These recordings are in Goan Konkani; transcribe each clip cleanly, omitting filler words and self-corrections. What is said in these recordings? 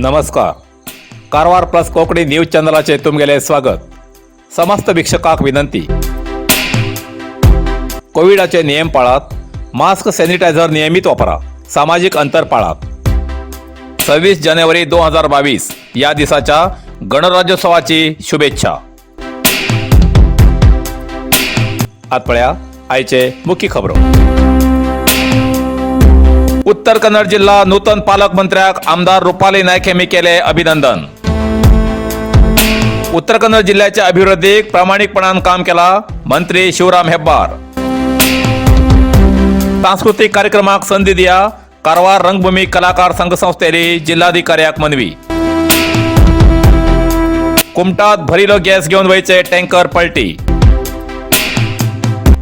नमस्कार, कारवार प्लस कोंकणी न्यूज चॅनलाचे तुमगेले स्वागत. समस्त वीक्षकांक विनंती, कोविडाचे नियम पाळात, मास्क, सॅनिटायझर नियमित वापरा, सामाजिक अंतर पाळात. 26 जानेवारी 2022 या दिसाच्या गणराज्योत्सवाची शुभेच्छा. आत पळया आयचे मुख्य खबरो. उत्तर कन्नड जिल्हा नूतन पालकमंत्र्याक आमदार रुपाली नायक यांनी केले अभिनंदन. उत्तर कन्नड जिल्ह्याच्या अभिवृद्धीक प्रामाणिकपणान काम केला, मंत्री शिवराम हेब्बार. सांस्कृतिक कार्यक्रमाक संधी दिया, कारवार रंगभूमी कलाकार संघ संस्थेली जिल्हाधिकाऱ्याक मनवी. कुमटात भरिलो गॅस घेवन वयचे टँकर पलटी.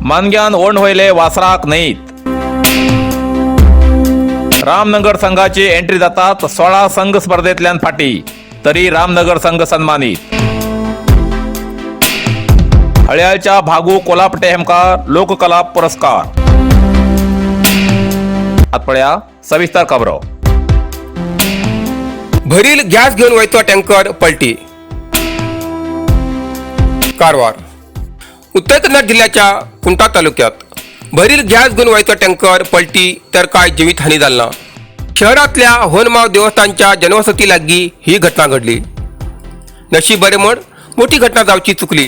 मानग्यान ओंड वयले वासराक न्हयत. रामनगर संघाची एंट्री जातात 16 संघ स्पर्धेतल्यान फाटी, तरी रामनगर संघ सन्मानित. हळयाळच्या भागू कोलापटे हेमकार लोककला पुरस्कार. आत पळया सविस्तर खबरो. भरील गॅस घेऊन वयतो टँकर पलटी. कारवार. उत्तर कन्नड जिल्ह्याच्या कुंटा तालुक्यात भरील गॅस घेऊन वयतो टँकर पलटी तर काय जीवितहानी झाली ना. शहरातल्या होनमाव देवस्थानच्या जनवसती लागी ही घटना घडली. नशीब बरे म्हण मोठी घटना जावची चुकली.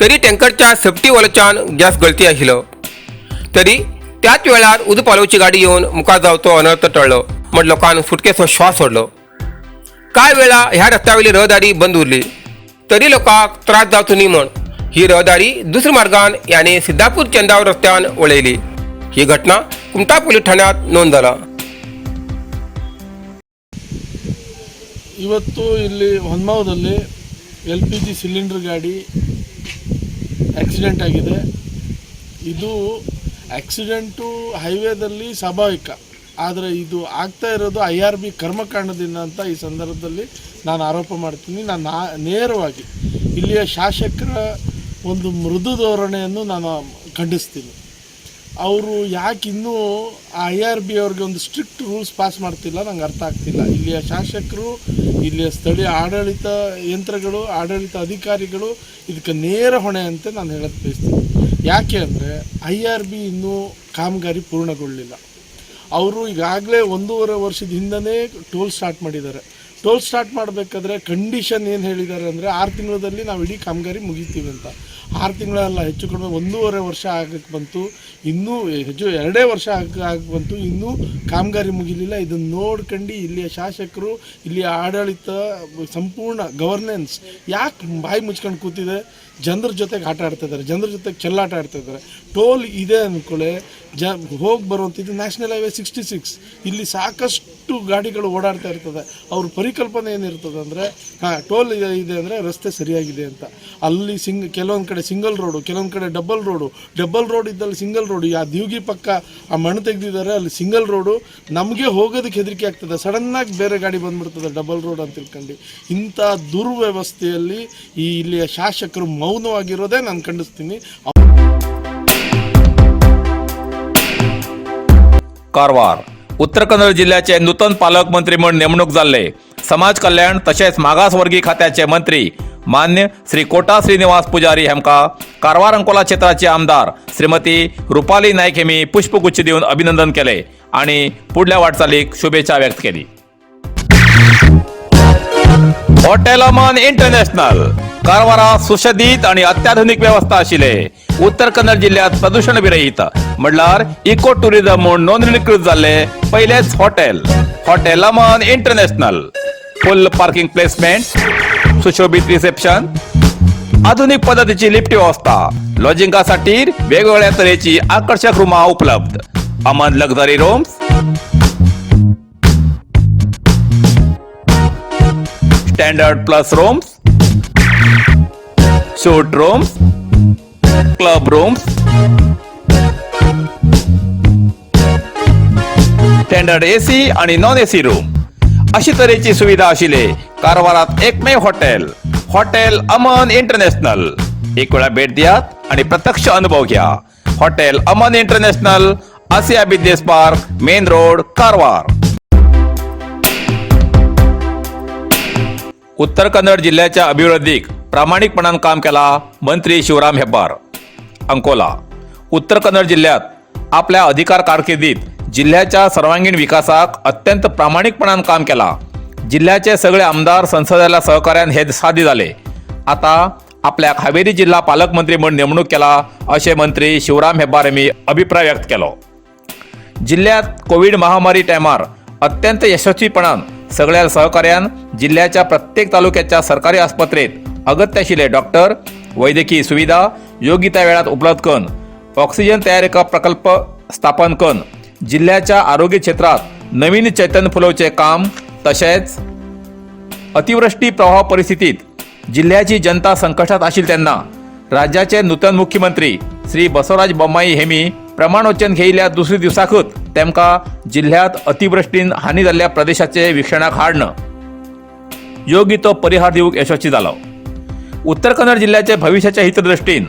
तरी टँकरच्या सेफ्टी वॉलच्यान गॅस गळती आशिल्लो, तरी त्याच वेळार उजो पालोवची गाडी येवन मुखार जावचो अनर्थ टळ्ळो म्हण लोकांन सुटकेचो श्वास सोडलो. कांय वेळा ह्या रस्त्यावयली रहदारी बंद उरली, तरी लोकांक त्रास जावचो न्ही म्हण ही रहदारी दुसऱ्या मार्गान याने सिद्धापूर चंदावर रस्त्यान वळयली. ही घटना कुमठा पोलीस ठाण्यात नोंद जाला. ಇವತ್ತು ಇಲ್ಲಿ ಹೊನ್ಮಾವದಲ್ಲಿ ಎಲ್ ಪಿ ಜಿ ಸಿಲಿಂಡರ್ ಗಾಡಿ ಆಕ್ಸಿಡೆಂಟ್ ಆಗಿದೆ. ಇದು ಆಕ್ಸಿಡೆಂಟು ಹೈವೇದಲ್ಲಿ ಸ್ವಾಭಾವಿಕ. ಆದರೆ ಇದು ಆಗ್ತಾ ಇರೋದು I R B ಕರ್ಮಕಾಂಡದಿಂದ ಅಂತ ಈ ಸಂದರ್ಭದಲ್ಲಿ ನಾನು ಆರೋಪ ಮಾಡ್ತೀನಿ. ನಾನು ನೇರವಾಗಿ ಇಲ್ಲಿಯ ಶಾಸಕರ ಒಂದು ಮೃದು ಧೋರಣೆಯನ್ನು ನಾನು ಖಂಡಿಸ್ತೀನಿ. ಅವರು ಯಾಕೆ ಇನ್ನೂ I R B ಅವ್ರಿಗೆ ಒಂದು ಸ್ಟ್ರಿಕ್ಟ್ ರೂಲ್ಸ್ ಪಾಸ್ ಮಾಡ್ತಿಲ್ಲ, ನಂಗೆ ಅರ್ಥ ಆಗ್ತಿಲ್ಲ. ಇಲ್ಲಿಯ ಶಾಸಕರು, ಇಲ್ಲಿಯ ಸ್ಥಳೀಯ ಆಡಳಿತ ಯಂತ್ರಗಳು, ಆಡಳಿತ ಅಧಿಕಾರಿಗಳು ಇದಕ್ಕೆ ನೇರ ಹೊಣೆ ಅಂತ ನಾನು ಹೇಳಕ್ಕೆ ಬಯಸ್ತೀನಿ. ಯಾಕೆ ಅಂದರೆ I R B ಇನ್ನೂ ಕಾಮಗಾರಿ ಪೂರ್ಣಗೊಳ್ಳಲಿಲ್ಲ. ಅವರು ಈಗಾಗಲೇ 1.5 ವರ್ಷದ ಹಿಂದನೇ ಟೋಲ್ ಸ್ಟಾರ್ಟ್ ಮಾಡಿದ್ದಾರೆ. ಟೋಲ್ ಸ್ಟಾರ್ಟ್ ಮಾಡಬೇಕಾದ್ರೆ ಕಂಡೀಷನ್ ಏನು ಹೇಳಿದ್ದಾರೆ ಅಂದರೆ, 6 ತಿಂಗಳಲ್ಲಿ ನಾವು ಇಡೀ ಕಾಮಗಾರಿ ಮುಗಿತೀವಿ ಅಂತ. 6 ತಿಂಗಳಲ್ಲ, ಹೆಚ್ಚು ಕಡಿಮೆ 1.5 ವರ್ಷ ಆಗಕ್ಕೆ ಬಂತು. ಇನ್ನೂ ಹೆಚ್ಚು 2 ವರ್ಷ ಆಗ ಆಗಕ್ಕೆ ಬಂತು, ಇನ್ನೂ ಕಾಮಗಾರಿ ಮುಗಿಲಿಲ್ಲ. ಇದನ್ನು ನೋಡ್ಕೊಂಡು ಇಲ್ಲಿಯ ಶಾಸಕರು, ಇಲ್ಲಿಯ ಆಡಳಿತ, ಸಂಪೂರ್ಣ ಗವರ್ನೆನ್ಸ್ ಯಾಕೆ ಬಾಯಿ ಮುಚ್ಕೊಂಡು ಕೂತಿದೆ? ಜನರ ಜೊತೆಗೆ ಆಟ ಆಡ್ತಾ ಇದ್ದಾರೆ, ಜನರ ಜೊತೆಗೆ ಚೆಲ್ಲಾಟ ಆಡ್ತಾ ಇದ್ದಾರೆ. ಟೋಲ್ ಇದೆ ಅಂದ್ಕೊಳ್ಳೆ ಹೋಗಿ ಬರುವಂಥದ್ದು ನ್ಯಾಷನಲ್ ಹೈವೇ 66. ಇಲ್ಲಿ ಸಾಕಷ್ಟು ಗಾಡಿಗಳು ಓಡಾಡ್ತಾ ಇರ್ತದೆ. ಅವ್ರ ಪರಿಕಲ್ಪನೆ ಏನಿರ್ತದೆ ಅಂದರೆ, ಹಾಂ, ಟೋಲ್ ಇದೆ ಇದೆ ಅಂದರೆ ರಸ್ತೆ ಸರಿಯಾಗಿದೆ ಅಂತ. ಅಲ್ಲಿ ಕೆಲವೊಂದು ಕಡೆ ಸಿಂಗಲ್ ರೋಡು, ಕೆಲವೊಂದು ಕಡೆ ಡಬಲ್ ರೋಡು. ಡಬಲ್ ರೋಡ್ ಇದ್ದಲ್ಲಿ ಸಿಂಗಲ್ ರೋಡು. ಆ ದಿವ್ಗಿ ಪಕ್ಕ ಆ ಮಣ್ಣು ತೆಗೆದಿದ್ದಾರೆ, ಅಲ್ಲಿ ಸಿಂಗಲ್ ರೋಡು. ನಮಗೆ ಹೋಗೋದಕ್ಕೆ ಹೆದರಿಕೆ ಆಗ್ತದೆ. ಸಡನ್ನಾಗಿ ಬೇರೆ ಗಾಡಿ ಬಂದ್ಬಿಡ್ತದೆ ಡಬಲ್ ರೋಡ್ ಅಂತ ತಿಳ್ಕೊಂಡು. ಇಂಥ ದುರ್ವ್ಯವಸ್ಥೆಯಲ್ಲಿ ಈ ಇಲ್ಲಿಯ ಶಾಸಕರು ಮೌನವಾಗಿರೋದೇ ನಾನು ಖಂಡಿಸ್ತೀನಿ. कारवार. उत्तर कन्नड जिल्ह्याचे नूतन पालकमंत्री म्हूण नेमणूक जाल्ले समाज कल्याण तशेंच मागासवर्गीय खात्याचे मंत्री मान्य श्री कोटा श्रीनिवास पुजारी हेमका कारवार अंकोला क्षेत्राचे आमदार श्रीमती रुपाली नायक हेमी पुष्पगुच्छ दिवन अभिनंदन केले आणि पुढल्या वाटचालीक शुभेच्छा व्यक्त केली. हॉटेल अमन इंटरनॅशनल, कारवारा सुशदीत आणि अत्याधुनिक व्यवस्था आशिल्ले, उत्तर कन्नड जिल्ह्यात प्रदूषण विरहित म्हणल्यार इको टुरिझम म्हूण नोंदणीकृत जाल्ले पयलेच hotel, hotel Aman international. Full parking placement, सुशोभित रिसेप्शन, आधुनिक पद्धतीची लिफ्ट व्यवस्था, लॉजिंगासाठी वेगवेगळ्या तरेची आकर्षक रूमा उपलब्ध. Aman luxury rooms, standard plus rooms, suite rooms, club rooms, standard AC आणि नॉन एसी रूम अशी तरेची सुविधा आशिल्ले कारवारात एकमेव हॉटेल, हॉटेल अमन इंटरनॅशनल. एक वेळा भेट दियात आणि प्रत्यक्ष अनुभव घ्या. Hotel Aman international, Asia business park, main road, Karwar. उत्तर कन्नड जिल्ह्याच्या अभिवृद्धीक प्रामाणीकपणान काम केला मंत्री शिवराम हेब्बार. अंकोला. उत्तर कन्नड जिल्ह्यात आपल्या अधिकार कारकिर्दीत जिल्ह्याच्या सर्वांगीण विकासाक अत्यंत प्रामाणीकपणान काम केला. जिल्ह्याचे सगळे आमदार संसदेला सहकार्यान हे साध्य जाले. आता आपल्याक हावेरी जिल्हा पालकमंत्री म्हूण नेमणूक केला अशें मंत्री शिवराम हेब्बार यांनी अभिप्राय व्यक्त केलो. जिल्ह्यात कोवीड महामारी टायमार अत्यंत यशस्वीपणान सगळ्या सहकार्यान जिल्ह्याच्या प्रत्येक तालुक्याच्या सरकारी आस्पत्रेत अगत्य आशिल्ले डॉक्टर, वैद्यकीय सुविधा योग्य त्या वेळात उपलब्ध करून ऑक्सिजन तयार प्रकल्प स्थापन करून जिल्ह्याच्या आरोग्य क्षेत्रात नवीन चैतन्य फुलोवचे काम, तशेंच अतिवृष्टी प्रवाह परिस्थितीत जिल्ह्याची जनता संकश्टात आशिल्ली तेन्ना राज्याचे नूतन मुख्यमंत्री श्री बसवराज बोम्माई हेमी प्रमाणवचन घेयिल्ल्या दुसऱ्या दिवसाकूच तेमकां जिल्ह्यात अतिवृष्टीन हानी जाल्ल्या प्रदेशाचे विक्षणाक हाडन योग्य तो परिहार दिवंक यशस्वी जालो. उत्तर कन्नड जिल्ह्याचे भविष्याच्या हितदृष्टीन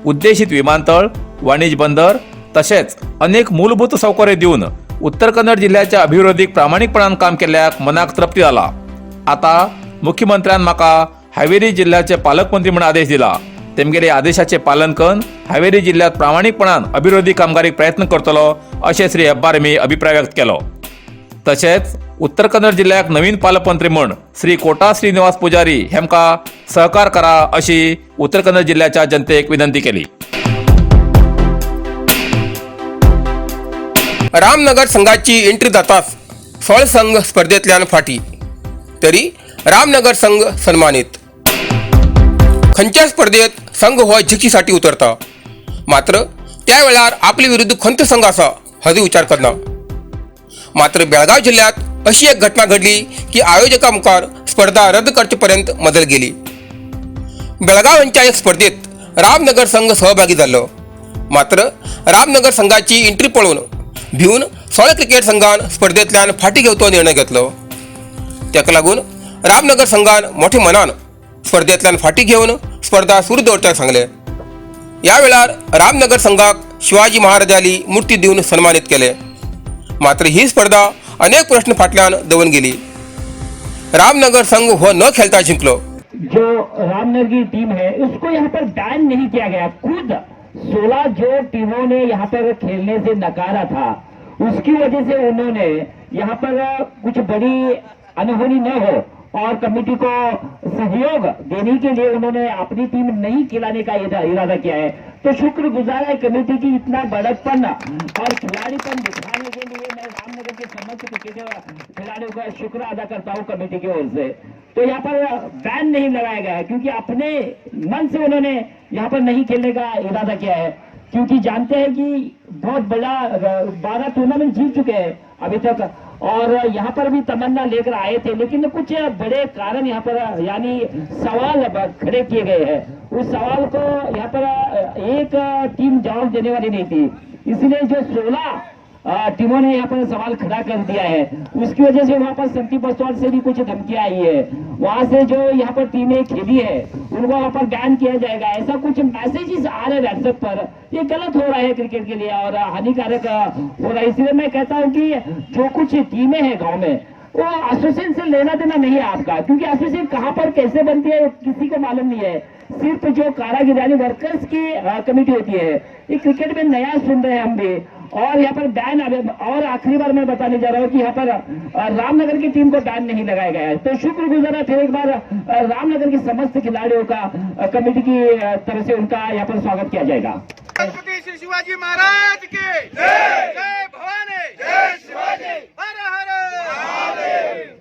उद्देशीत विमानतळ, वाणिज्य बंदर तशेंच अनेक मूलभूत सौकर्य दिवन उत्तर कन्नड जिल्ह्याच्या अभिवृद्धीक प्रामाणीकपणान काम केल्ल्याक मनाक तृप्ती जाला. आता मुख्यमंत्र्यान म्हाका हावेरी जिल्ह्याचे पालकमंत्री म्हूण आदेश दिला. तेमगेले आदेशाचे पालन करून हावेरी जिल्ह्यात प्रामाणीकपणान अभिवृद्धी कामगारीक प्रयत्न करतलो अशें श्री हेब्बार यांनी अभिप्राय व्यक्त केलो. तशेंच उत्तर कन्नड जिल्ह्याक नवीन पालकमंत्री म्हूण श्री कोटा श्रीनिवास पुजारी हेमकां सहकार करा अशी उत्तर कन्नड जिल्ह्याच्या जनतेक विनंती केली. रामनगर संघाची एंट्री जाताच 16 संघ स्पर्धेतल्यान फाटी, तरी रामनगर संघ सन्मानित. खंयच्या स्पर्धेत संघ हो जिखीसाठी उतरता, मात्र त्या वेळार आपले विरुद्ध खंत संघ आसा हाजो विचार करना. मात्र बेळगाव जिल्ह्यात अशी एक घटना घडली की आयोजका मुखार स्पर्धा रद्द करचे पर्यंत मजल गेली. बेळगाव यांच्या एक स्पर्धेत रामनगर संघ सहभागी जाल्लो, मात्र रामनगर संघाची एंट्री पळोवन भिवन 16 क्रिकेट संघान स्पर्धेंतल्यान फाटी घेवचो निर्णय घेतलो. ताका लागून रामनगर संघान मोठ्या मनान स्पर्धेंतल्यान फाटी घेवन स्पर्धा सुरू दवरच्याक सांगले. ह्या वेळार रामनगर संघाक शिवाजी महाराजाली मूर्ती दिवन सन्मानीत केले. मात्र ही स्पर्धा अनेक प्रश्न फाटल्यान दवरून गेली. रामनगर संघ हो न खेळता जिंकलो. जो रामनगर की टीम है उसको यहाँ पर बैन नहीं किया गया. खुद 16 जो टीमों ने यहाँ पर खेलने से नकारा था, उसकी वजह से उन्होंने यहाँ पर कुछ बड़ी अनहोनी न हो और कमेटी को सहयोग देने के लिए उन्होंने अपनी टीम नहीं खिलाने का इरादा किया है. तो शुक्र गुजार है कमेटी की, इतना बड़प्पन और खिलाड़ीपन दिखाने के लिए मैं रामनगर के समस्त क्रिकेट खिलाड़ियों का शुक्र अदा करता हूं कमेटी की ओर से. तो यहाँ पर बैन नहीं लगाया गया है, क्योंकि अपने मन से उन्होंने यहाँ पर नहीं खेलने का इरादा किया है, क्योंकि जानते हैं कि बहुत बड़ा 12 टूर्नामेंट जीत चुके हैं अभी तक और यहाँ पर भी तमन्ना लेकर आए थे, लेकिन कुछ बड़े कारण यहाँ पर यानी सवाल खड़े किए गए हैं. उस सवाल को यहाँ पर एक टीम जवाब देने वाली नहीं थी, इसलिए जो 16 टीमों ने यहाँ पर सवाल खड़ा कर दिया है, उसकी वजह से वहां पर संति बसवाल से भी कुछ धमकियां आई है. वहां से जो यहाँ पर टीमें खेली है उनको वहां पर बैन किया जाएगा, ऐसा कुछ मैसेजेस आ रहे हैं व्हाट्सएप पर. ये गलत हो रहा है क्रिकेट के लिए और हानिकारक हो रहा है. इसलिए मैं कहता हूँ कि जो कुछ टीमें हैं गाँव में, वो एसोसिएशन से लेना देना नहीं है आपका, क्योंकि एसोसिएशन कहाँ पर कैसे बनती है किसी को मालूम नहीं है. सिर्फ जो कारागिर यानी वर्कर्स की कमेटी होती है. ये क्रिकेट में नया सुन रहे हैं हम भी. और यहाँ पर बैन, और आखिरी बार मैं बताने जा रहा हूँ कि यहाँ पर रामनगर की टीम को बैन नहीं लगाया गया है. तो शुक्र गुजार है फिर एक बार रामनगर के समस्त खिलाड़ियों का, कमेटी की तरफ से उनका यहाँ पर स्वागत किया जाएगा. छत्रपति श्री शिवाजी महाराज के जय! जय भवानी! जय शिवाजी! हर हर महादेव!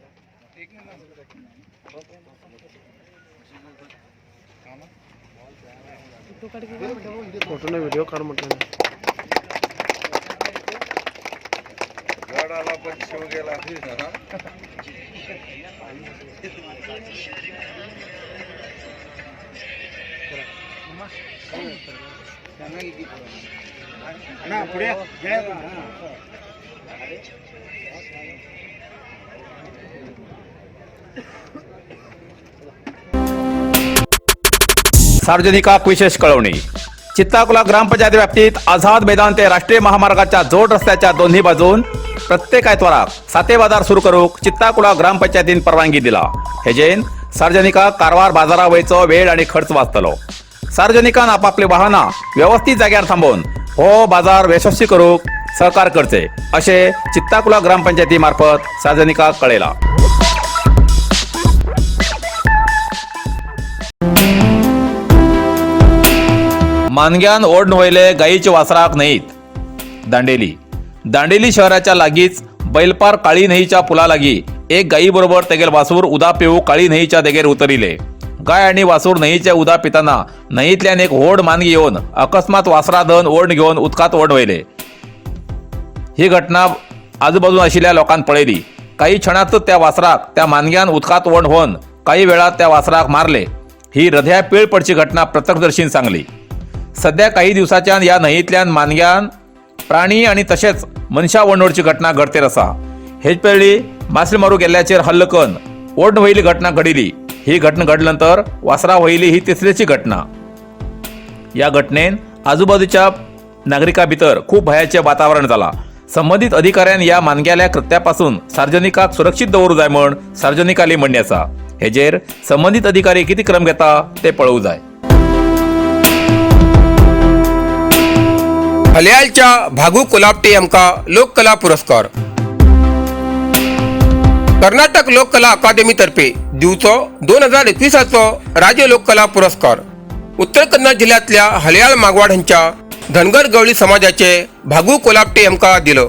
सार्वजनिकाक विशेष कळवणी. चित्ताकुला ग्रामपंचायत व्याप्तीत आझाद मैदान ते राष्ट्रीय महामार्गाच्या जोड रस्त्याच्या दोन्ही बाजून प्रत्येक आयतवाराक साते बाजार सुरू करूक चित्ताकुला ग्रामपंचायतीन परवानगी दिला. हेजेन सार्वजनिकाक कारवार बाजारा वयचो वेळ आनी खर्च वाचतलो. सार्वजनिकान आपापली वाहनां वेवस्थीत जाग्यार थांबोवन हो बाजार यशस्वी करूंक सहकार करचे अशें चित्ताकुला ग्रामपंचायती मार्फत सार्वजनिकाक कळयलां. मानग्यान ओढ वयले गायीच्या वासराक न्हंयत. दांडेली. दांडेली शहराच्या लागींच बैलपार काळी न्हंयच्या पुला लागीं एक गायी बरोबर तेगेल वासूर उदा पिवूंक काळी न्हंयच्या देगेर उतरिले. गाय आनी वासूर न्हंयचे उदा पितना न्हंयतल्यान एक व्हड मानगी येवन अकस्मात वासरा धन ओढ घेवन उदकांत ओढ वयले. ही घटना आजूबाजून आशिल्ल्या लोकांन पळयली. काही क्षणातच त्या वासराक त्या मानग्यान उदकांत ओढ होवन काही वेळात त्या वासराक मारले. ही हृदया पीळ पडची घटना प्रत्यक्षदर्शीन सांगली. सध्या काही दिवसाच्यान ह्या न्हंयेंतल्यान मानग्यान प्राणी आनी तशेंच मनशां वणवडची घटना घडतेर आसा. हेच पयली मासळी मारू गेल्ल्याचेर हल्लो करून ओढ वयली घटना घडिल्ली. ही घटना घडल्या नंतर वासरा वयली ही तिसरीची घटना. या घटनेन आजूबाजूच्या नागरिकां भितर खूब भयाचें वातावरण जाला. संबंदीत अधिकाऱ्यान ह्या मानग्याल्या कृत्यापासून सार्वजनिकाक सुरक्षीत दवरूं जाय म्हण सार्वजनिकाली म्हणणें आसा. हेजेर संबंदीत अधिकारी कितें क्रम घेता ते पळोवंक जाय. हलयालच्या भागू कोलापटे हांकां लोककला पुरस्कार. कर्नाटक लोककला अकादमी तर्फे दिवचो 2021चो राज्य लोककला पुरस्कार उत्तर कन्नड जिल्ह्यांतल्या हलयाळ मागवाड हांच्या धनगर गवळी समाजाचे भागू कोलापटे हांकां दिलो.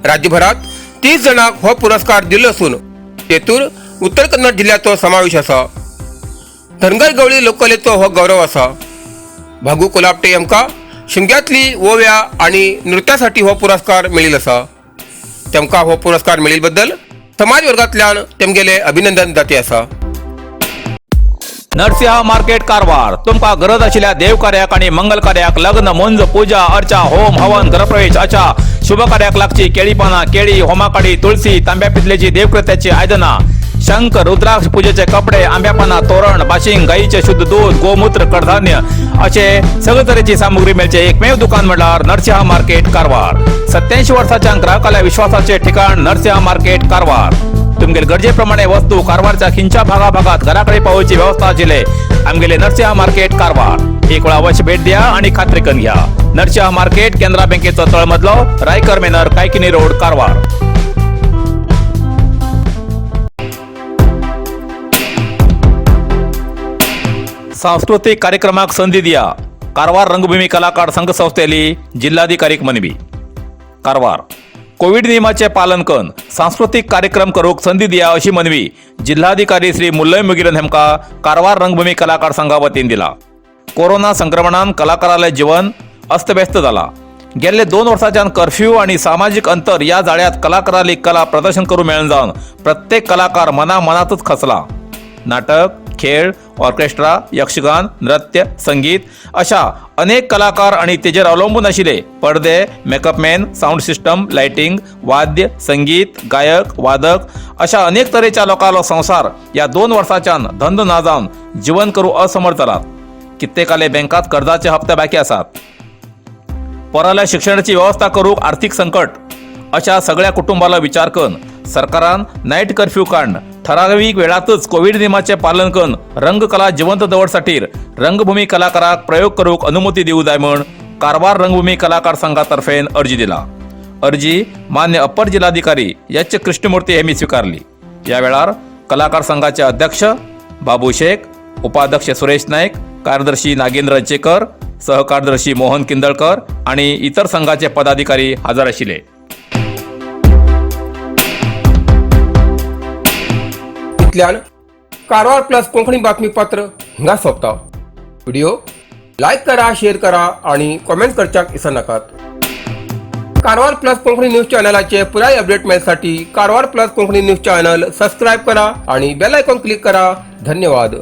राज्यभरात 30 जाणांक हो पुरस्कार दिल्लो आसून तेतूर उत्तर कन्नड जिल्ह्याचो समावेश आसा. धनगर गवळी लोककलेचो हो गौरव आसा. भागू कोलापटे हांकां शिमग्यांतली ओव्या आनी नृत्यासाठी हो पुरस्कार मेळिल्लो आसा. तेमकां हो पुरस्कार मेळिल्ले बद्दल समाज वर्गांतल्यान तेमगेले अभिनंदन जाते आसा. नरसिंहा मार्केट कारवार. तुमकां गरज आशिल्ल्या देवकार्याक आनी मंगल कार्याक, लग्न, मुंज, पूजा अर्चा, होम हवन, गृहप्रवेश अशा शुभ कार्याक लागची केळी पानां, केळी, होमाकाडी, तुळसी, तांब्या पितलेची देवकृत्याची आयदनां, शंख, रुद्राक्ष, पूजेचे कपडे, आंब्या पानां, तोरण, बाशिंग, गायीचे शुद्ध दूध, गोमूत्र, कडधान्य असे सगळे तरेची सामुग्री मेळचे एकमेव दुकान म्हणल्यार नरसिंहा मार्केट कारवार. 87 वर्साच्या ग्राहकाल्या विश्वासाचे ठिकाण नरसिंहा मार्केट कारवार. तुमगेले गरजेप्रमाणे वस्तू कारवारच्या खिंच्या भागा भागात घराकडे पावोवची व्यवस्था आशिल्ले आमगेले नरसिंहा मार्केट कारवार. एक वेळा अवश्य भेट द्या आणि खात्री करून घ्या. नरसिंहा मार्केट, केनरा बँकेचो तळमजलो, रायकर मेनर, कायकिनी रोड, कारवार. सांस्कृतिक कार्यक्रमाक संधी दिया. कारवार रंगभूमी कलाकार संघ संस्थेली जिल्हाधिकारीक मनवी. कारवार. कोविड नियमाचे पालन करून सांस्कृतिक कार्यक्रम करूक संधी दिया अशी मनवी जिल्हाधिकारी श्री मुल्लय मुगिरन हेमका कारवार रंगभूमी कलाकार संघा वतीन दिला. कोरोना संक्रमणान कलाकाराले जीवन अस्तव्यस्त जाला. गेल्ले 2 वर्साच्यान कर्फ्यू आणि सामाजिक अंतर या जाळ्यात कलाकाराली कला प्रदर्शन करू मेळना जावन प्रत्येक कलाकार मना मनातच खचला. नाटक, खेळ, ऑर्केस्ट्रा, यक्षगान, नृत्य, संगीत अशा अनेक कलाकार आणि तेजेर अवलंबून आशिल्ले पडदे, मेकअपमॅन, सावंड सिस्टम, लायटिंग, वाद्य, संगीत, गायक, वादक अशा अनेक तरेच्या लोकांलो संसार या 2 वर्साच्यान धंदो ना जावन जीवन करूं असमर्थ जालात. कित्येकाले बँकात कर्जाचे हप्ते बाकी आसात. पोराल्या शिक्षणाची व्यवस्था करूंक आर्थिक संकट. अशा सगळ्या कुटुंबाला विचार करून सरकारान नायट कर्फ्यू काडून ठरावीक वेळातच कोविड नियमाचे पालन करून रंगकला जिवंत दवरसाठी रंगभूमी कलाकाराक प्रयोग करूंक अनुमती दिवू जाय म्हण कारवार रंगभूमी कलाकार संघातर्फेन अर्जी दिला. अर्जी मान्य अप्पर जिल्हाधिकारी एच कृष्णमूर्ती यांनी स्वीकारली. या वेळार कलाकार संघाचे अध्यक्ष बाबू शेख, उपाध्यक्ष सुरेश नाईक, कार्यदर्शी नागेंद्र चेकर, सहकार्यदर्शी मोहन किंदळकर आणि इतर संघाचे पदाधिकारी हजर आशिल्ले. इतल्यान कारवार प्लस कोंकणी बातमीपत्र हिंगा सोंपता. व्हिडिओ लायक करा, शेअर करा आणि कॉमेंट करच्याक विसरनाकात. कारवार प्लस कोंकणी न्यूज चॅनलाचे पुराय update मेळसाठी Karwar plus Konkani news channel subscribe करा आणि बेल आयकॉन क्लिक करा. धन्यवाद.